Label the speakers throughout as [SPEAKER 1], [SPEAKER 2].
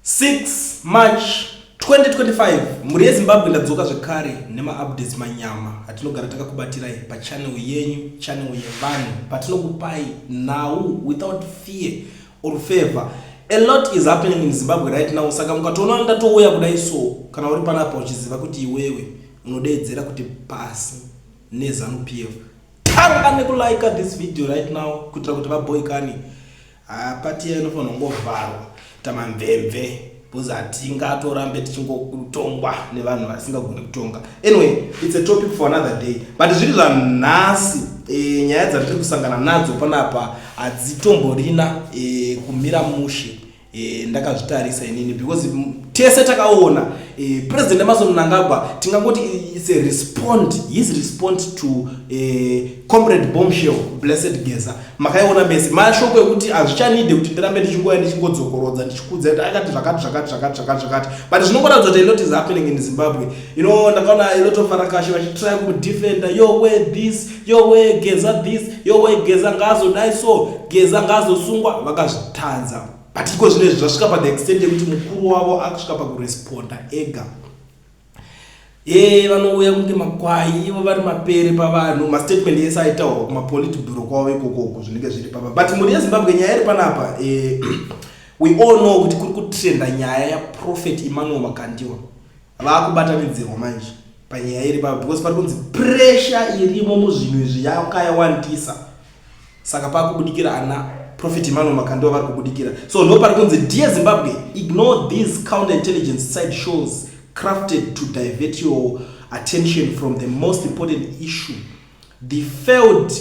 [SPEAKER 1] 6 March 2025. Mhuri yeZimbabwe, ndadzoka zvekare nemaupdates manyama atinogara takakubatirai pachannel yenyu, channel yevanhu, patinokupai nhau without fear or favor. A lot is happening in Zimbabwe right now, saka mukatoona ndatouya kudai so, kana uri panapa uchiziva kuti iwewe unodeedzera kuti pasi neZanu PF, tanga nekulike this video right now kuitira kuti vaboikani. Party inofanira kungovharwa tamamvemve because hatingatorambe tichingotongwa nevanhu vasingagoni kutonga. Anyway, it's a topic for another day, but zviri zvanhasi, nyaya dzatiri kusangana nadzo panapa hadzitomborina kumira mushe. Ndakazvitarisa inini because tese takaona President Emmerson Mnangagwa, tingangoti it's a respond, his response to Comrade Bombshell Blessed Geza. Makaiona mese mashoko ekuti hazvichanide kuti ndirambe ndichingoya ndichingodzokorodza ndichikudza kuti akati zvakati zvakati zvakati zvakati zvakati, but zvinongoratidza kuti a lot is happening in Zimbabwe. Ndakaona a lot of varakashi vachitry kumudefenda, yowe this, yowe Geza this, yowe Geza ngaazodai, so Geza ngaazosungwa. Vakazvitadza, but iko zvino izvi zvasvika pathe extent yekuti mukuru wavo akusvika pakuresponda ega. Vanouya kunge makwai, ivo vari mapere pavanhu. Mastatement ese aitaurwa kumapolitburo kwavo ikokoko zvinenge zviri papa. But mhuri yeZimbabwe, nyaya iri panapa, we all know kuti kuri kutrenda nyaya yaProphet Emmanuel Makandiwa. Vaakubatanidzirwa manje panyaya iri papa because pari kunzi pressure irimo muzvinhu izvi yakayawandisa, saka paakubudikira ana Prophet Emmanuel Makandiwa vari kubudikira. So ndo pari kunzi, "Dear Zimbabwe, ignore these counter intelligence side shows crafted to divert your attention from the most important issue. The failed,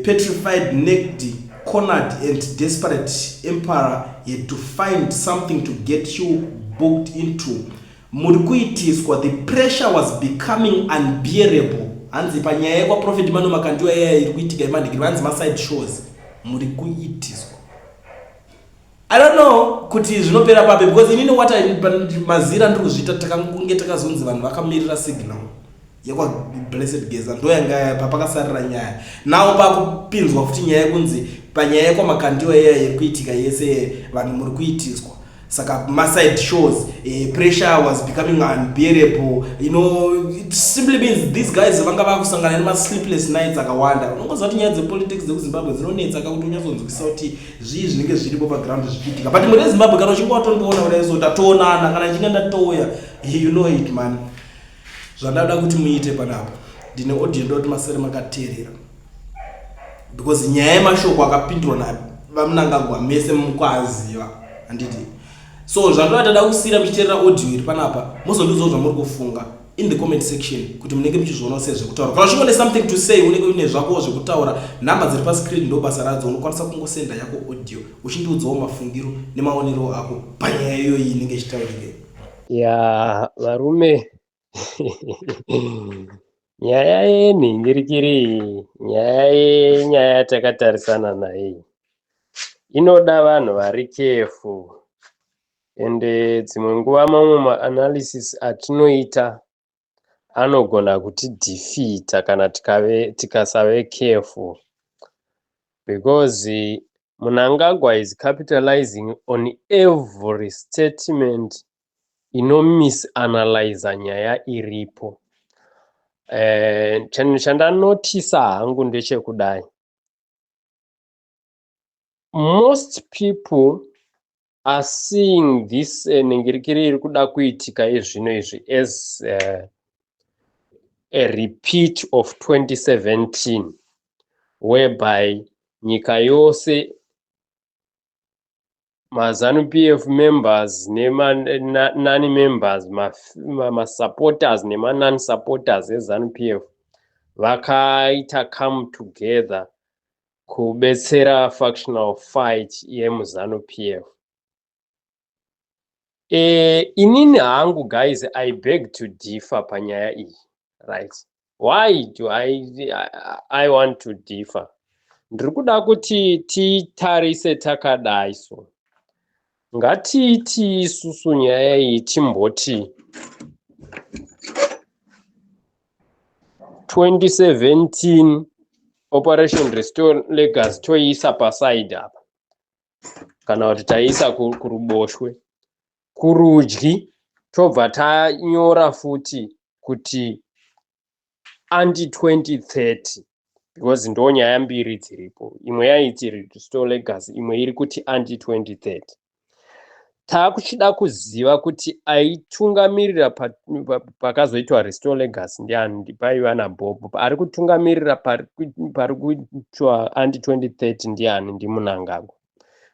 [SPEAKER 1] petrified, naked, cornered and desperate emperor had to find something to get you booked into. Muri kuitiswa. The pressure was becoming unbearable." Hanzi panyaya yekwaProphet Emmanuel Makandiwa iya iri kuitika imanhikiri, vanzi maside shows, muri kuitiswa. I don't know kuti zvinopera papi because inini what mazira ndiri kuzviita, takange takazonzi vanhu vakamirira signal yekwaBlessed Geza, ndo yanga papakasarira nyaya. Nawo pakupinzwa futi nyaya yekunzi panyaya yekwaMakandiwa iya iri kuitika yese, vanhu muri kuitiswa, saka maside shows, pressure was becoming unbearable. It simply means these guys vanga vakusangana nemasleepless nights akawanda. Unongoziva kuti nyaya dzepolitics dzekuZimbabwe dzinonetsa kakuti unyatsonzwisisa kuti zvii zvinenge zviripo paground zvichiitika. But mune Zimbabwe, kana uchinge watondiona kudai so, tatoonana. Kana ichinge ndatouya, you know it, man. Zvandada kuti muite panapa, ndine audio, ndoda kuti masere makateerera because nyaya yemashoko akapindurwa naVaMnangagwa mese mukwaziva, handiti? So zvandoda tada kusiyira muchiteerera audio iri panapa, mozondiudzawo zvamuri kufunga in the comment section kuti munenge muchizvionawo sei zvekutaura. Kana uchinge une something to say, unenge uine zvakowo zvekutaura, nhamba dziri pascreen ndo basa radzo. Unokwanisa kungosenda yako audio uchindiudzawo mafungiro nemaonero ako panyaya iyoyi inenge ichitaurike.
[SPEAKER 2] Ya, varume, nyaya yenhingirikiri, nyaya yenyaya yatakatarisana nayo inoda vanhu vari careful, ende dzimwe nguva mamwe maanalysis atinoita anogona kutidefeata kana tikasave careful, because Mnangagwa is capitalizing on every statement inomisanalyza nyaya iripo. Chinhu chandanotisa hangu ndechekudai: most people are seeing this nhingirikiri iri kuda kuitika izvino izvi as a repeat of 2017, whereby nyika yose, maZanu PF members nema-non members, masupporters nema-non supporters eZanu PF vakaita come together kubetsera factional fight yemuZanu PF. Inini hangu, guys, I beg to differ panyaya iyi, right? Why do I want to differ? Ndiri kuda kuti titarise takadai so. Ngatiiti isusu nyaya iyi timboti 2017 Operation Restore Legacy toiisa paside apa, kana kuti taiisa kuruboshwe. Kurudyi tobva tanyora futi kuti anti 2030, because ndo nyaya mbiri dziripo. Imwe yaiti restore legacy, imwe iri kuti anti 2030. Taakuchida kuziva kuti aitungamirira pakazoitwa restore legacy ndiani. Paiva naBob. Ari kutungamirira pari kuitwa anti 2030 ndiani? NdiMunangagwa.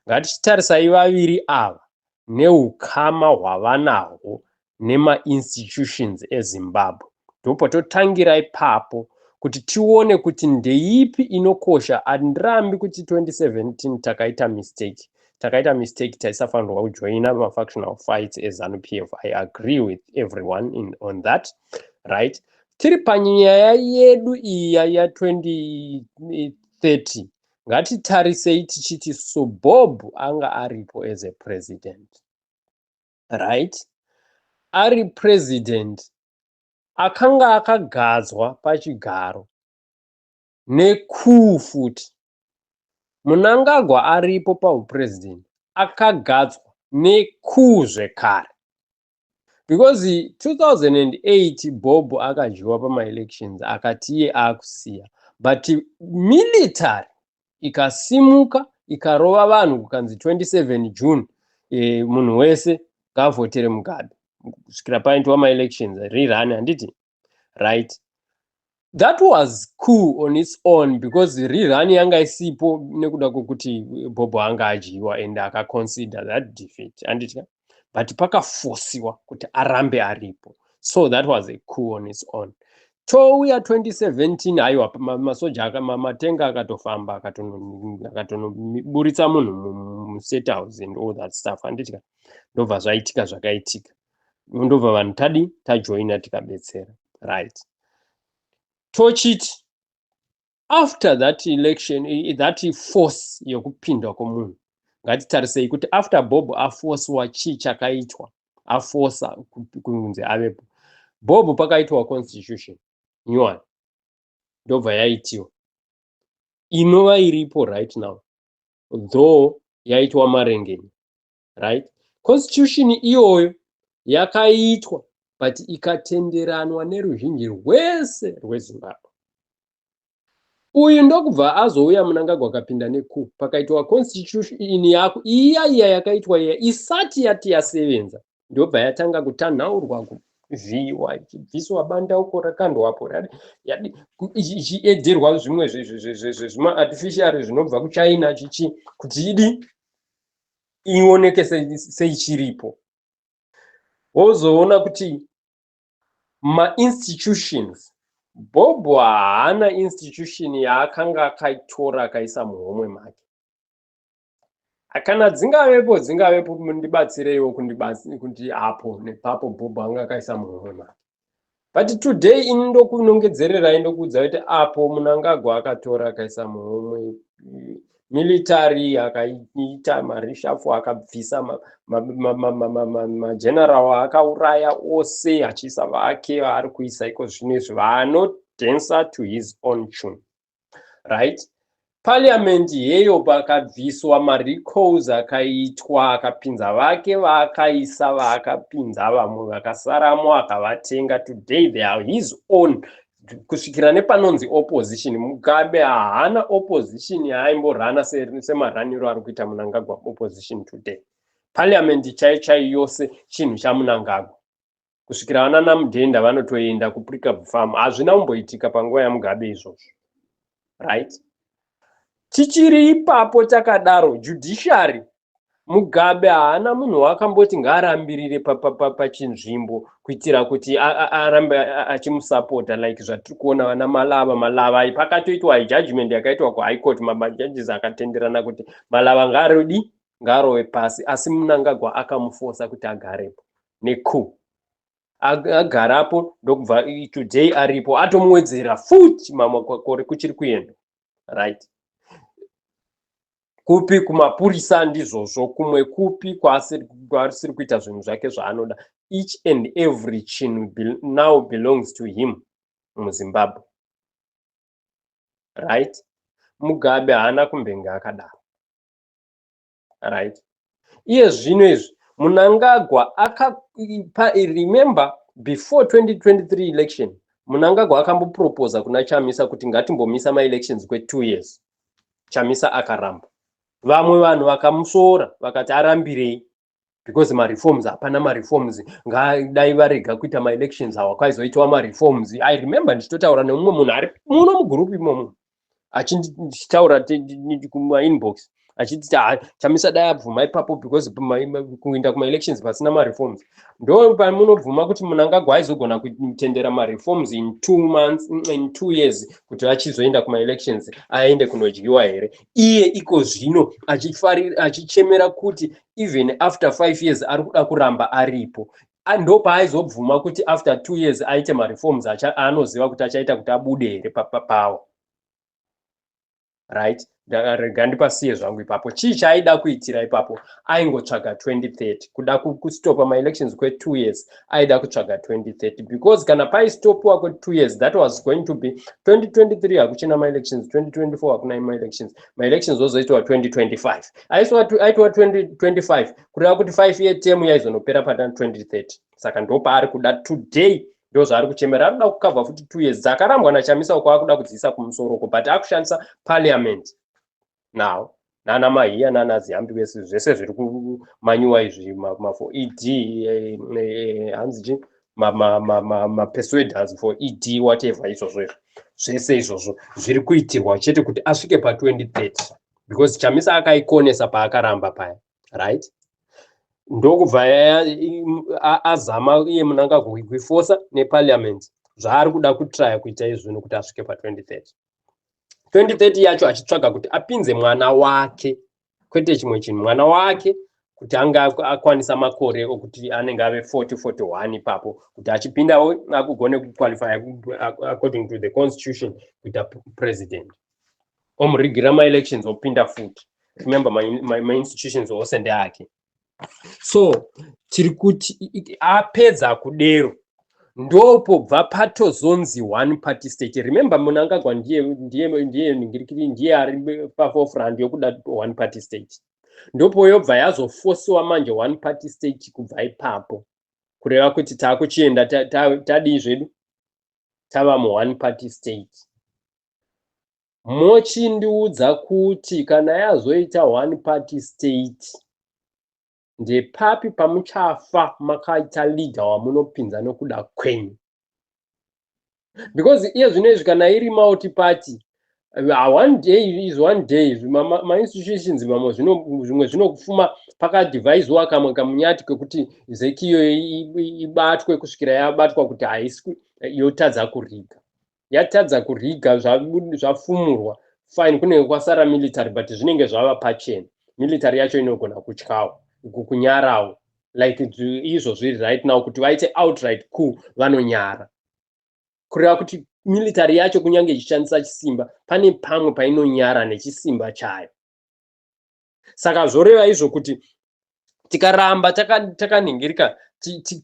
[SPEAKER 2] Ngatichitarisai vaviri ava neukama hwavanahwo nemainstitutions eZimbabwe. Ndopototangira ipapo kuti tione kuti ndeipi inokosha. Handirambi kuti 2017 takaita mistake, takaita mistake, taisafanirwa kujoina mafactional fights eZANU PF. I agree with everyone on that, right? Tiri panyaya yedu iya ya2030, ngatitarisei tichiti, so Bob anga aripo as a president, right? Ari president akanga akagadzwa pachigaro necoup futi. Munangagwa aripo paupresident, akagadzwa necoup zvekare, because 2008 Bob akadyiwa pamaelections, akati iye akusiya, but military ikasimuka, ikarova vanhu, kukanzi 27 June munhu wese ngaavhotere Mugabe kusvikira paitwa maelections rerun, handiti? Right, that was coup on its own, because rerun yanga isipo nekuda kwokuti Bob anga adyiwa and akaconsider that defeat, handiti? But pakafosiwa kuti arambe aripo, so that was a coup on its own. Touya 2017, aiwa, masoja, matenga akatofamba, akatonoburitsa munhu muState House and all that stuff, handiti? Ndobva zvaitika zvakaitika, ndobva vanhu tadi tajoina, tikabetsera, right? Tochiti after that election, that force yekupindwa kwomunhu, ngatitarisei kuti after Bob afoswa, chii chakaitwa? Afosa kunzi avepo Bob, pakaitwa constitution nyowani, ndobva yaitiwa, inova iripo right now, though yaitwa marengeni, right? Constitution iyoyo yakaitwa, but ikatenderanwa neruzhinji rwese rweZimbabwe. Uyu ndokubva azouya Munangagwa, akapinda necoup, pakaitwa constitution yako iya iya yakaitwa iya, isati yati yasevenza, ndobva yatanga kutanhaurwa, kuvhiyiwa, ichibviswa bandauko rakandwapo, ichiedzerwa zvimwe zvimaartificial zvinobva kuChina, chichi kuti idi ioneke seichiripo. Wozoona kuti mainstitutions, Bob haana institution yaakanga akaitora akaisa muhomwe make. Kana dzingavepo, dzingavepo, ndibatsireiwo kuti apo nepapo Bob anga akaisa muhomwe make. But today ini ndokunongedzererai, ndokuudza kuti apo Munangagwa akatora akaisa muhomwe military, akaita mareshuffle, akabvisa mageneral akauraya ose, achiisa vake vaari kuisa iko zvino izvi vanodhensa to his own tune, right? Parliament yeyo, pakabviswa marecalls akaitwa, akapinza vake vaakaisa, vaakapinza, vamwe vakasaramo akavatenga. Today they are his own, kusvikira nepanonzi opposition. Mugabe haana opposition yaaimborana semaraniro ari kuita Munangagwa opposition today. Parliament chai chai yose chinhu chaMunangagwa, kusvikira vana naMudhenda vanotoenda kuPrecabe Farm. Hazvina kumboitika panguva yaMugabe izvozvo, right? Tichiri ipapo takadaro, judiciary, Mugabe haana munhu waakamboti ngaarambirire pachinzvimbo kuitira kuti arambe achimusapota, like zvatiri kuona vana Malava. Malava pakatoitwa judgment yakaitwa kuHigh Court, majudges akatenderana kuti Malava ngaarodi ngaarove pasi, asi Munangagwa akamufosa kuti agarepo necoup. Agarapo, ndokubva today aripo, atomuwedzera futi mamwe makore kuchiri kuenda, right? Kupi kumapurisa ndizvozvo, kumwe kupi kwaasiri kuita zvinhu zvake zvaanoda. Each and every chinhu now belongs to him muZimbabwe, right? Mugabe haana kumbenge akadaro, right? Iye zvino izvi Mnangagwa aka remember, before 2023 election, Mnangagwa akamboproposa kuna Chamisa kuti ngatimbomisa maelections kwe2 years. Chamisa akaramba. Vamwe vanhu vakamusora, vakati arambirei? Because mareforms, hapana mareforms, ngadai varega kuita maelections awa, kwaizoitwa mareforms. I remember ndichitotaura nemumwe munhu ari muno mugurupu imomo, achitaura kumainbox achiti, "Chamisa dai abvuma ipapo, because kuenda kumaelections pasina mareforms." Ndo pamunobvuma kuti Mnangagwa aizogona kutendera mareforms in 2 months, in 2 years, kuti achizoenda kumaelections, aende kunodyiwa here? Iye iko zvino achichemera kuti even after 5 years ari kuda kuramba aripo. Ndo paaizobvuma kuti after 2 years aite mareforms aanoziva kuti achaita kuti abude here papower? Right, rega ndipasiye zvangu ipapo. Chii chaaida kuitira ipapo? Aingotsvaga 2030, kuda kustopa maelections kwe2 years. Aida kutsvaga 2030 because kana paistopiwa kwe2 years, that was going to be 2023, hakuchina maelections, 2024 hakuna maelections, maelections ozoitwa 2025. Aitwa 2025, kureva kuti 5 year term yaizonopera pana 2030. Saka ndopaari kuda today, ndo zvaari kuchemera. Ari kuda kukavha futi 2 years dzakarambwa naChamisa uko, akuda kudziisa kumusoro uko, but akushandisa parliament now, nana Mahiya, nana Ziyambi vese, zvese zviri kumanyiwa izvi for ED, hanzi chi, mapersuaders for ED, whatever, izvozvo izvo zvese izvozvo zviri kuitirwa chete kuti asvike pa2030, because Chamisa akaikonesa paakaramba paya, right? Ndokubva azama iye Mnangagwa kuifosa neparliament. Zvaari kuda kutraya kuita izvino kuti asvike pa2030. 2030 yacho achitsvaga kuti apinze mwana wake, kwete chimwe chinhu, mwana wake kuti ange akwanisa makore okuti anenge ave 40, 41 ipapo, kuti achipindawo akugone kuqualify according to the constitution kuita president. Omurigira maelections, opinda futi. Remember, mainstitutions ose ndeake. So tiri kuti apedza kudero, ndopobva patozonzi one party state. Remember, Mnangagwa ndiye ningirikiri, ndiye ari paforefront yokuda one party state. Ndopo yobva yazofosiwa manje one party state kubva ipapo, kureva kuti taakuchienda, tadii zvedu, tava muone party state. Mochindiudza kuti kana yazoita one party state, ndepapi pamuchafa makaita leader wamunopinza nokuda kwenyu? Because iye zvino izvi, kana iri multi party, one day is one day, mainstitutions mamwe, zvimwe zvinokufuma pakadhivhaisiwa kamwe kamunyati kekuti ZEC iyo ibatwe kusvikira yabatwa kuti haisi, yotadza kuriga, yatadza kuriga, zvafumurwa, fine, kunenge kwasara military, but zvinenge zvava pachena. Military yacho inogona kutyawo, kunyarawo, like izvo zviri right now, kuti vaite outright coup, vanonyara. Kureva kuti military yacho, kunyange ichishandisa chisimba, pane pamwe painonyara nechisimba chayo. Saka zvoreva izvo kuti tikaramba takanhingirika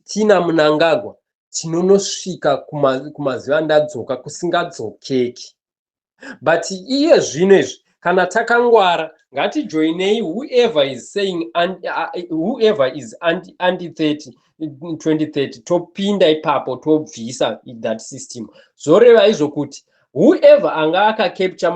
[SPEAKER 2] tina Mnangagwa, tinonosvika kumazuva ndadzoka kusingadzokeki. But iye zvino izvi, kana takangwara, ngatijoinei whoever is saying, whoever is anti 30 2030, topinda ipapo, tobvisa that system. Zvoreva izvo kuti whoever anga akacapture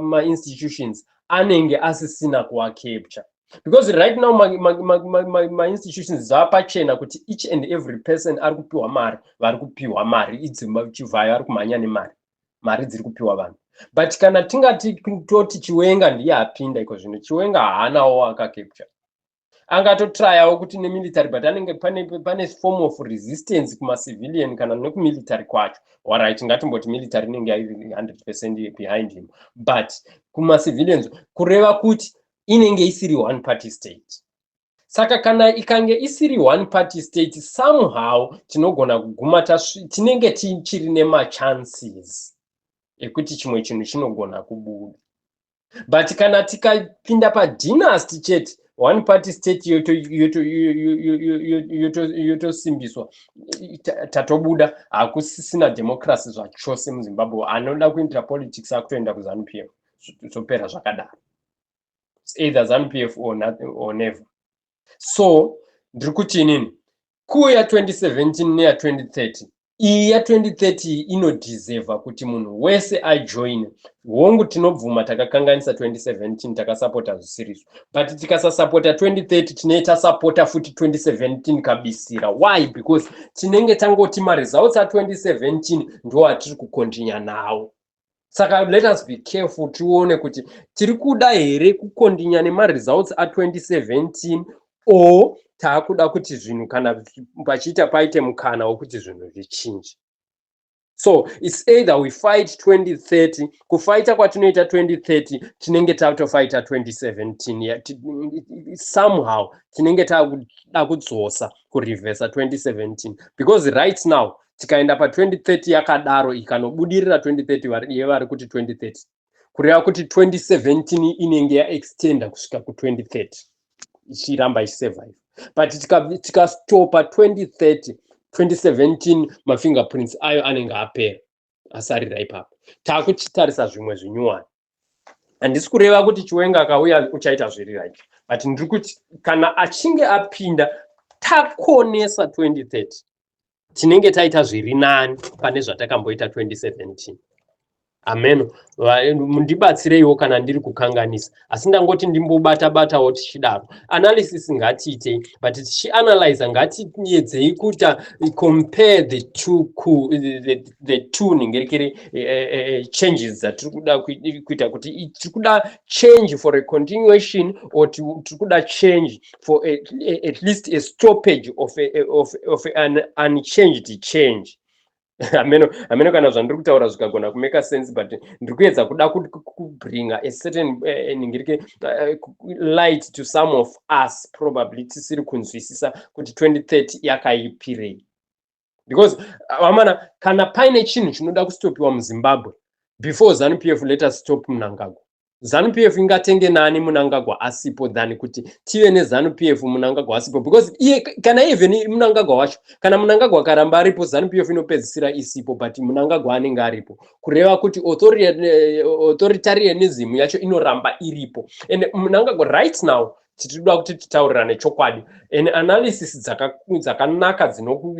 [SPEAKER 2] mainstitutions ma, ma, ma anenge asisina kuacapture, because right now mainstitutions ma, ma, ma, ma zvava pachena kuti each and every person ari kupiwa mari, vari kupiwa mari idzi. Chivhayo ari kumhanya nemari, mari dziri kupiwa vanhu. But kana tingati toti Chiwenga ndiye apinda iko zvino, Chiwenga haanawo akacapture. Angatotrayawo kuti nemilitary, but anenge pane form of resistance kumacivilian kana nekumilitary kwacho. Alright, ngatimboti military inenge 100% behind him, but kumacivilians, kureva kuti inenge isiri one party state. Saka kana ikange isiri one party state, somehow tinogona kuguma tinenge tichiri nemachances ekuti chimwe chinhu chinogona kubuda. But kana tikapinda padynasty chete, one party state yotosimbiswa, tatobuda, hakusisina democracy zvachose muZimbabwe. Anoda kuindira politics akutoenda kuZANU PF, zvopera zvakadaro. Either ZANU PF or never. So Ndiri kuti inini coup ya2017 neya2030, iyi ya2030 inodeserva kuti munhu wese ajoine. Hongu, tinobvuma takakanganisa 2017, takasapota zvisirizvo, but tikasasapota 2030, tinenge tasapota futi 2017 kabisira. Why? Because tinenge tangoti maresults a2017 ndo atiri kucontinue nawo. Saka let us be careful, tione kuti tiri kuda here kucontinue nemaresults a2017 or taakuda kuti zvinhu, kana pachiita, paite mukana wekuti zvinhu zvichinje. So it's either we fight 2030. Kufighta kwatinoita 2030, tinenge tatofighta 2017 somehow. Tinenge takuda kudzosa, kureversa 2017, because right now tikaenda pa2030 yakadaro, ikanobudirira 2030 yevari kuti 2030, kureva kuti 2017 inenge yaextenda kusvika ku2030, ichiramba ichisurvive. But tikastopa 2030, 2017 mafingerprints ayo anenge apera, asarira ipapo. Taakuchitarisa zvimwe zvinyuwani. Handisi kureva kuti Chiwenga akauya uchaita zviri right, but ndiri kuti kana achinge apinda, takonesa 2030, tinenge taita zviri nani pane zvatakamboita 2017. Ameno, ndibatsireiwo kana ndiri kukanganisa, asi ndangoti ndimbobata batawo tichidaro. Analysis ngatiitei, but tichianalyza ngatiedzei kuita compare the two ningerekere changes dzatiri kuda kuita, kuti tiri kuda change for a continuation or tiri kuda change for at least a stoppage of an unchanged change. Ameno, ameno kana zvandiri kutaura zvikagona kumake sense, but ndiri kuedza kuda kubringa a certain ningirike light to some of us probably tisiri kunzwisisa kuti 2030 yakaipirei, because vamana, kana paine chinhu chinoda kustopiwa muZimbabwe before ZANU PF, let us stop Mnangagwa. ZANU PF ingatenge nani Mnangagwa asipo than kuti tive neZANU PF Mnangagwa asipo, because iye kana even Mnangagwa wacho, kana Mnangagwa akaramba aripo, ZANU PF inopedzisira isipo, but Mnangagwa anenge aripo, kureva kuti authoritarianism yacho inoramba iripo. And Mnangagwa right now, tinoda kuti titaurirane chokwadi, and analysis dzakanaka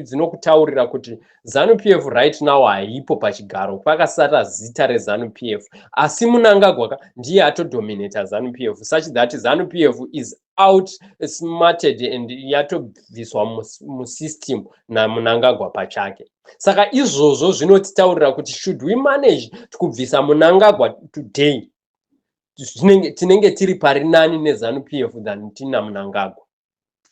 [SPEAKER 2] dzinokutaurira kuti ZANU PF right now haipo pachigaro, pakasara zita reZANU PF, asi Mnangagwa ndiye atodominata ZANU PF such that ZANU PF is outsmarted and yatobviswa musystem naMnangagwa pachake. Saka izvozvo zvinotitaurira kuti should we manage kubvisa Mnangagwa today, tinenge tiri pari nani neZANU PF than tina Mnangagwa.